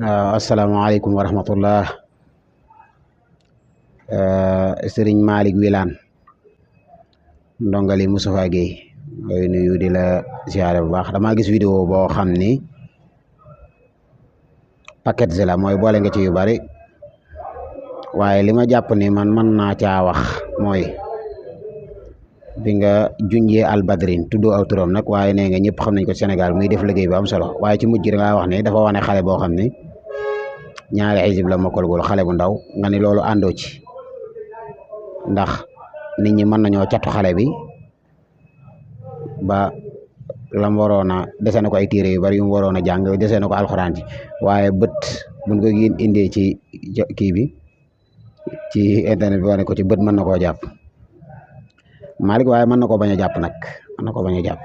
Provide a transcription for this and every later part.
Asalaamaaleykum wa rahmatullah. Sëriñ Malick Wilane ndongali Moustapha Guèye mooy nuyu di la ziare bu baax. Damaa gis vidéo boo xam ni paquet la mooy boole nga ci yu bari, waaye li ma jàpp ni man mën naa caa wax mooy bi nga junjee Albadrin tuddoo aw turam nag, waaye nee nga ñëpp xam nañ ko Sénégal muy def liggéey bu am solo, waaye ci mujj da ngaa wax ni dafa wane xale boo xam ni ñaari xisib la mokkalgul, xale bu ndaw, nga ni loolu àndoo ci ndax nit ñi mën nañoo catu xale bi ba lam waroon a dese na ko ay téere yu bari yu mu waroon a jàng dese na ko alxuraan ji, waaye bët buñ ko indee ci kii bi ci internet bi wane ko ci bët mën na koo jàpp Malick, waaye mën na koo bañ a jàpp nag, mën na koo bañ a jàpp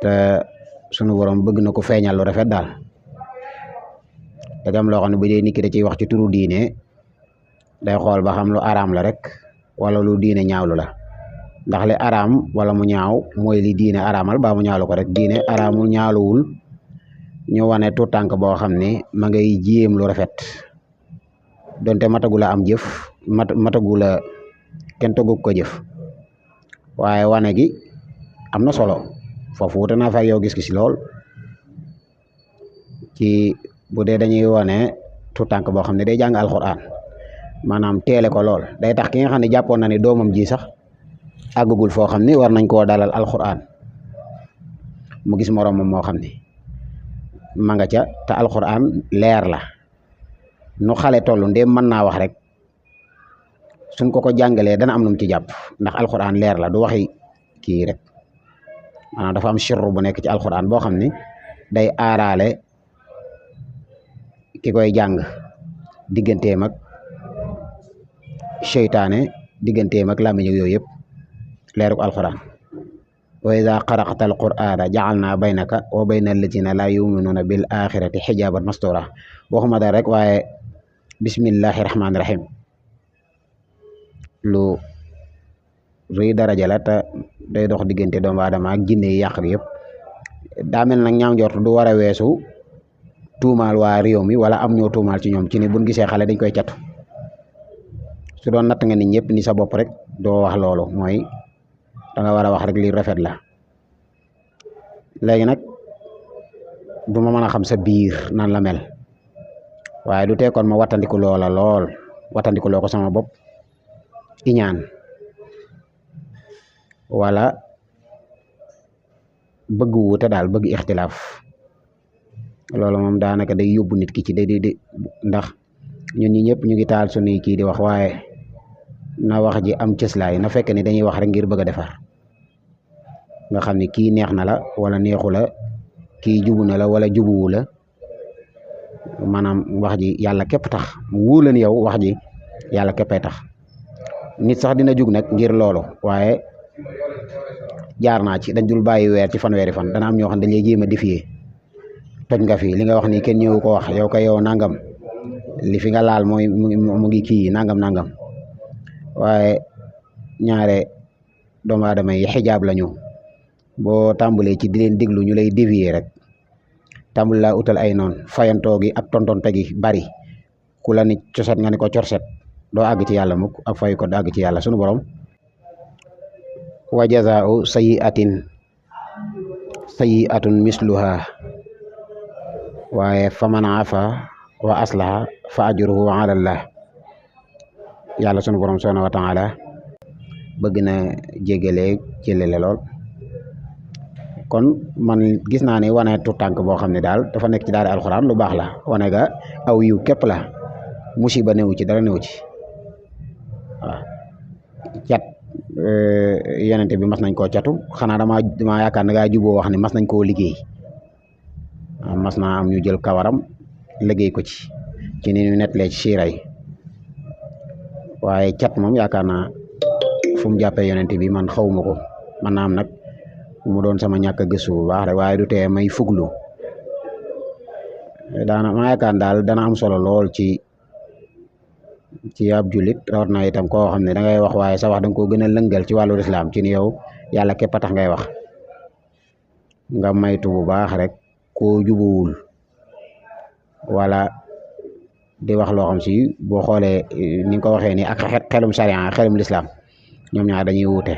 te sunu borom bëgg na ko feeñal lu rafet daal. dagam loo xam ne bu dee nit ki da ciy wax ci turu diine day xool ba xam lu araam la rek wala lu diine ñaawlu la, ndax li araam wala mu ñaaw mooy li diine araamal ba mu ñaawlu ko rek. diine araamul ñaawluwul ñu wane tout tànk boo xam ne ma ngay jéem lu rafet donte matagula am jëf matagula kenn toggu ko jëf, waaye wane gi am na solo. foofu wuute naa fa ak yow gis-gis lool ci bu dee dañuy wane tout tànk boo xam ne day jàng alxuraan, maanaam teele ko lool day tax ki nga xam ne jàppoon na ne doomam ji sax àggagul foo xam ne war nañ koo dalal alxuraan mu gis moroomam moo xam ne ma nga ca te alxuraan leer la nu xale toll ndéem mën naa wax rek suñ ko jàngalee dana am lu mu ci jàpp, ndax alxuraan leer la du waxi kii rek. maanaam dafa am sirru bu nekk ci alxuraan boo xam ne day aaraale ki koy jàng digganteem ak seytaane, digganteem ak làmmiñ yooyu yëpp leeruk alxuraan. wa iza qara'ta alqur'ana ja'alna baynaka wa bayna allazina la yu'minuna bil axirati xijaban mastura. waxuma dara rek waaye bismillahi rahmaani rahim lu rëy daraja la te day dox diggante doomu aadama ak jinne yi yàq yëpp. daa mel nag ñaaw njort du war a weesu tuumaal waa réew mi wala am ñoo tuumaal ci ñoom ci ni buñ gisee xale dañ koy catu. su doon natt nga nit ñëpp ni sa bopp rek doo wax loolu, mooy da nga war a wax rek li rafet la. léegi nag du ma mën a xam sa biir nan la mel, waaye du teekoon ma wattandiku loola lool, wattandiku loo ko sama bopp iñaan wala bëgg wuute daal, bëgg ixtilaaf. loolu moom daanaka day yóbbu nit ki ci day ndax ñun ñi ñëpp ñu ngi taal sunuy kii di wax, waaye na wax ji am cëslaay, na fekk ni dañuy wax rek ngir bëgg a defar, nga xam ne kii neex na la wala neexu la, kii jubu na la wala jubuwu la, maanaam wax ji yàlla képp tax mu wóor leen yow wax ji yàlla képpay tax. nit sax dina jug nag ngir loolu, waaye jaar naa ci dañ dul bàyyi weer ci fanweeri fan. dana am ñoo xam ne dañ lay jéem a défier, toj nga fi li nga wax ni kenn ñëwu ko wax, yow kay yow nangam li fi nga laal mooy mu ngi kii nangam nangam. waaye ñaare doomu aadama yi xijaab lañu, boo tàmbalee ci di leen déglu ñu lay dévier rek tàmbali laa utal ay noon, fayantoo gi ak tontonte gi bari. ku la ni coset nga ni ko corset, doo àgg ci yàlla mukk, ak fay ko doo àgg ci yàlla sunu borom. wa jazaa'u sayyi'atun misluha waaye faman afa wa aslaha fa ajruhu ala Allah. yàlla sunu borom subhanahu wa ta'ala bëgg na jégale jëlele lool. kon man gis naa ne wane tu tànk boo xam ne daal dafa nekk ci daara alxuraan lu baax la, wane ga aw yiw képp la, musiba newu ci, dara newu ci. waaw cat yonente bi mas nañ koo catu, xanaa dama yaakaar ne gaa juboo wax ne mas nañ koo liggéey. mas naa am ñu jël kawaram liggéey ko ci ni ñu nettalee ci siira yi, waaye cat moom yaakaar naa fu mu jàppee yonente bi man xawma ko. man naa am nag mu doon sama ñàkk a gëstu bu baax rek, waaye du tee may fuglu. ma yaakaar daal dana am solo lool ci ab jullit, rawat na itam koo xam ne da ngay wax waaye sa wax da nga koo gën a lëngal ci wàllu lislaam, ci ni yow yàlla képp a tax ngay wax. nga maytu bu baax rek koo jubuwul wala di wax loo xam si boo xoolee ni nga ko waxee ni ak xelum sariya xelum lislaam ñoom ñaar dañuy wuute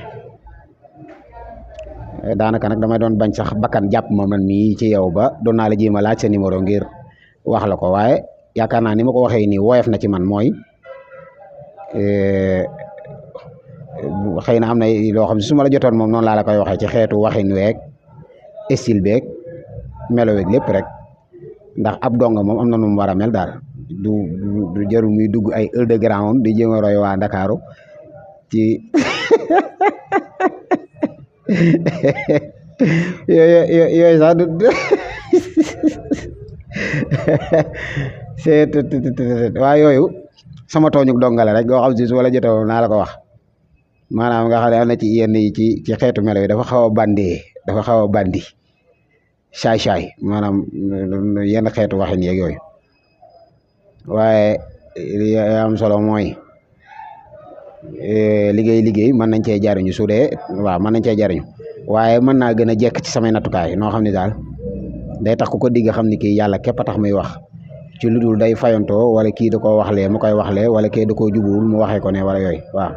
daanaka nag damay doon bañ sax bakkan jàpp ma man mii ci yow ba doon naa la jéem a laaj sa numéro ngir wax la ko waaye yaakaar naa ni ma ko waxee nii woyof na ci man mooy xëy na am na loo xam ne su ma la jotoon moom noonu laa la koy waxee ci xeetu waxin weeg style beeg melo weeg lépp rek ndax ab donga moom am na nu mu war a mel daal du jarul muy dugg ay underground di jéem a roy waa Ndakaaru ci yooyu sax waaye yooyu sama tooñu dongale rek goo xam si su wala jotoo naa la ko wax maanaam nga xam ne am na ci yenn yi ci xeetu melo yi dafa xaw a bandi dafa xaw a bandi saay maanaam yenn xeetu waxin yeeg yooyu waaye li am solo mooy liggéey mën nañ cee jariñu su dee waaw mën nañ cee jariñu waaye mën naa gën a jekk ci samay nattukaay noo xam ne daal day tax ku ko digg xam ni kii yàlla képp a tax muy wax ci lu dul day fayantoo wala kii da koo waxlee mu koy waxlee wala kii da koo jubuwul mu waxee ko ne wala yooyu waaw